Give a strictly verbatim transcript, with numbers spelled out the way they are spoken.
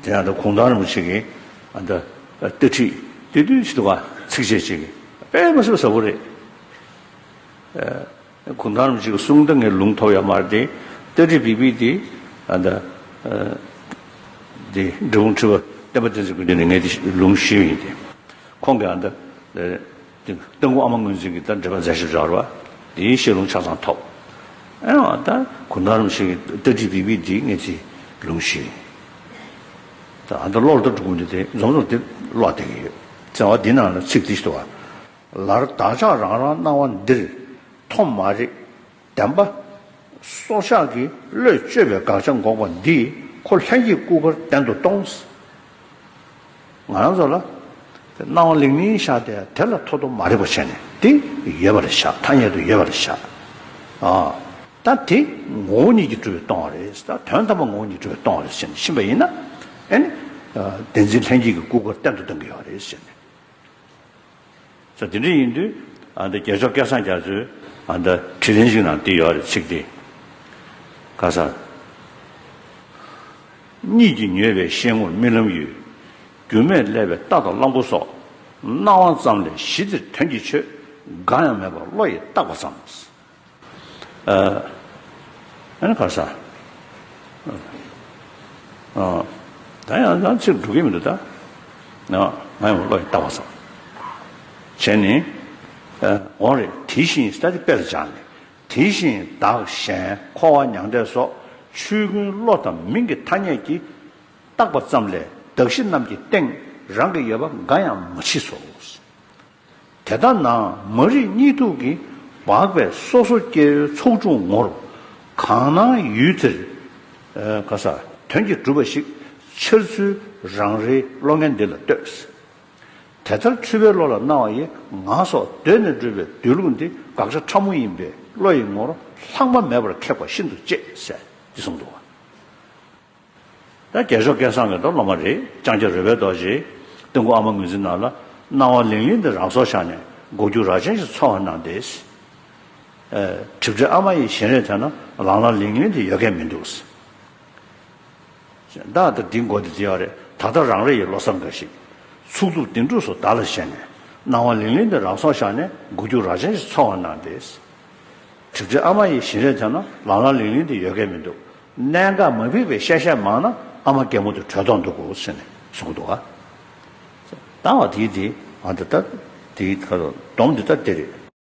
དེ་ཡང་ད་གུང་ཐང་རིན་པོ་ཆེ་གི་ཨ་ད་ལྟ་ཁྲིད་དེ་དུས་ཞིག་འདུག་ག་ཚིགས་བཅད་ཅིག་དཔེ་མི་སྲིད་པ་ཟབ་པོ་རེད། གུང་ཐང་རིན་པོ་ཆེ་གི་གསུང་ད་ངས་ལུང་ཐོབ་ཡོད་མ་རེད་དེ། ལྟ་ཁྲིད་བི་བི་དེ་ཨ་ད་དེ་འབྲས་སྤུངས་ཁྲི་པ་བསྟན་པ་བསྟན་འཛིན་ཀུན་ལྡན་ནས་ངས་དེ་ལུང་ཞུས་ཡིན་ཏེ། ཁོང་གིས་ཨ་ད། དེ་སྟོན་མགོན་ཨ་མ་ངོས་འཛིན་གྱི་ད་འགྲེལ་པ་མཛད་ཞབས་སྦྱོར་བ་དེའི་བཤད་ལུང་ཆ་ཚང་ཐོབ། ཨེ་ད་གུང་ཐང་རིན་པོ་ཆེ་གི་ལྟ་ཁྲིད་བི་བི་འདི་ངས་ཅིག་ལུང་ཞུས། ད་ཨ་ད་བློ་ལ་ད་འགྲོ་གི་འདུག་དེ་འཛོམས་འཛོམས་དེ་བློ་བདེ་གི་ཡོད། བྱ་བ་འདི་ནང་ལ་ཚིག་འདི་ཞིག་འདུག་བ། ལར་བདག་ཅག་རང་རང་སྣང་བ་འདིར་ཐོམ་མ་རེད། བདེན་པ། སྲོག་ཆགས་ཀྱི་བློས་བཅོས་པའི་དགག་བྱ་འགོག་པ་འདིས་ཁོ་ལྷན་སྐྱེས་སྐུ་གར་བསྟན་དུ་གཏོང་། ང་རང་ཚོ་ལ་སྣང་བ་ལིང་ལིང་ཤར་ཏེ་དེ་ལ་ཐོ་ཐོ་མ་རེག་པ་བྱས་ནས་དེ་ཡོད་པ་ལ་བཞག་ཐ་སྙད་དུ་ཡོད་པ་ལ་བཞག་ཨ། ད་དེ་ངོ་བོ་ཉིད་ཀྱིས་གྲུབ་པའི་སྟོང་བ་རེད། ད་དོན་དམ་པ་ངོ་བོ་ཉིད་གྲུབ་པའི་སྟོང་བ་རེད་ཟེར་ནས་ཕྱིན་པ་ཡིན་ན། ཨེ་ནི། བདེན་འཛིན་ལྷན་སྐྱེས་ཀྱི་སྐུ་གར་བསྟན་དུ་གཏོང་གི་ཡོད་རེད་ཟེར་ནས། ས་དེ་འདྲ་ཡིན་དུས་ཨ་འདི་རྒྱལ་མཆོག་སྐལ་བཟང་རྒྱ་མཚོས་ཨ་འདི་དྲིས་ལན་ཞིག་ནང་འདི་ཡོད་རེད། ཚིག་འདི་ག་ས། གཉིད་ཀྱིས་མྱོས་པའི་ཤེལ་ངོར་རྨི་ལམ་ཡོད། རྒྱུ་མེད་བསླད་པའི་རྟ་དང་གླང་པོ་སོགས། སྣང་བ་ཙམ་ལས་གཞི་འདིར་དོན་གྱི་ཆོས། འགའ་ཡང་མེད་པར་བློ་ཡིས་བཏགས་པ་ཙམ། ཨ་ནི་ག་ས། ད་ཡང་ཡང་ཚིག་འགྲོ་གི་མི་འདུག་ད། ང་ཡང་བློ་ཡིས་བཏགས་པ་ཙམ། བྱས་ནས། འོང་རེད། དེ་བཞིན་ས་དེ་དཔེ་ལ་སྦྱར་ནས། དེ་བཞིན་བདག་གཞན་འཁོར་བ་མྱང་འདས་སོགས་ཆོས་ཀུན་བློ་དང་མིང་གི་ཐ་སྙད་ཀྱིས་བཏགས་པ་ཙམ་ལས་གདགས་གཞི་རྣམས་ཀྱི་སྟེང་རང་གི་ཡོད་པ་འགའ་ཡང་མ་མཆིས་སོ། དེ་ལྟ་ན་མ་རིག་གཉིད་འཐུག་གིས་སྦགས་པའི་སོ་སོ་སྐྱེ་བོའི་ཚོགས་དྲུག་ངོར་གང་སྣང་ཡུལ་དེར། ག་ས་དོན་གྱིས་གྲུབ་པ་ཞིག་འཆར་ཚུལ་རང་རེའི་བློ་ངན་འདི་ལ་ལྟོས། དེ་ལྟར་འཁྲུལ་པའི་བློ་ལ་སྣང་བ་ཡི་ང་སོགས་གདོད་ནས་གྲུབ་པའི་སྡོད་ལུགས་འདི་དགག་བྱ་ཕྲ་མོ་ཡིན་པས་བློ་ཡི་ངོར་ལྷག་མ་མེད་པར་ཁེགས་པ་ཤིན་ཏུ་གཅེས་ཟེར་འདི་གསུངས་འདུག་བ། ད་རྒྱལ་མཆོག་སྐལ་བཟང་གི་ད་སློབ་མ་རེད། ལྕང་སྐྱ་རོལ་པའི་རྡོ་རྗེ། སྟོན་མགོན་ཨ་མ་ངོས་འཛིན་ནང་ལ་སྣང་བ་ལིང་ལིང་འདི་རང་སྲོག་བཞག་ནས་འགུག་རྒྱུ་རྭ་ཅན་ཞིག་འཚོལ་བར་གནང་སྟེ། གྲིབ་བྲལ་ཨ་མ་ཡི་བཞིན་རས་དེ་ན་ལང་ལ་ལིང་ལིང་དེ་ཡོད་མཁན་མི་འདུག་ད་ལྟ་འདི་མགོ་འདི་བརྗེ་བ་རེད། ད་ལྟ་རང་རེ་ཡི་བློ་བཟང་འགའ་ཞིག་ཚུགས་ཐུབ་གདེང་གྲུགས་སུ་བདག་ལ་བཞེས་ནས། སྣང་བ་ལིང་ལིང་འདི་རང་སྲོག་བཞག་ནས་འགུག་རྒྱུ་རྭ་ཅན་ཞིག་འཚོལ་བར་གནང་སྟེ། གྲིབ་བྲལ་ཨ་མ་ཡི་བཞིན་རས་དེ་ན་ལང་ལ་ལིང་ལིང་དེ་ཡོད་མཁན་མི་འདུག་གནད་འགག་མ་ཕིགས་པའི་བཤད་བཤད་མང་ན་ཨ་མ་རྒན་མོ་དེ་བྲོས་ཐོག་འདུག་གོ་ཟེར་ནས་གསུང་གི་འདུག་ག་ད་བ་དེའི་དེ་ཨ་ད་ད་དེའི་ཁ་ལོ་སྡོམ་འདི་ད་དེ་རེད།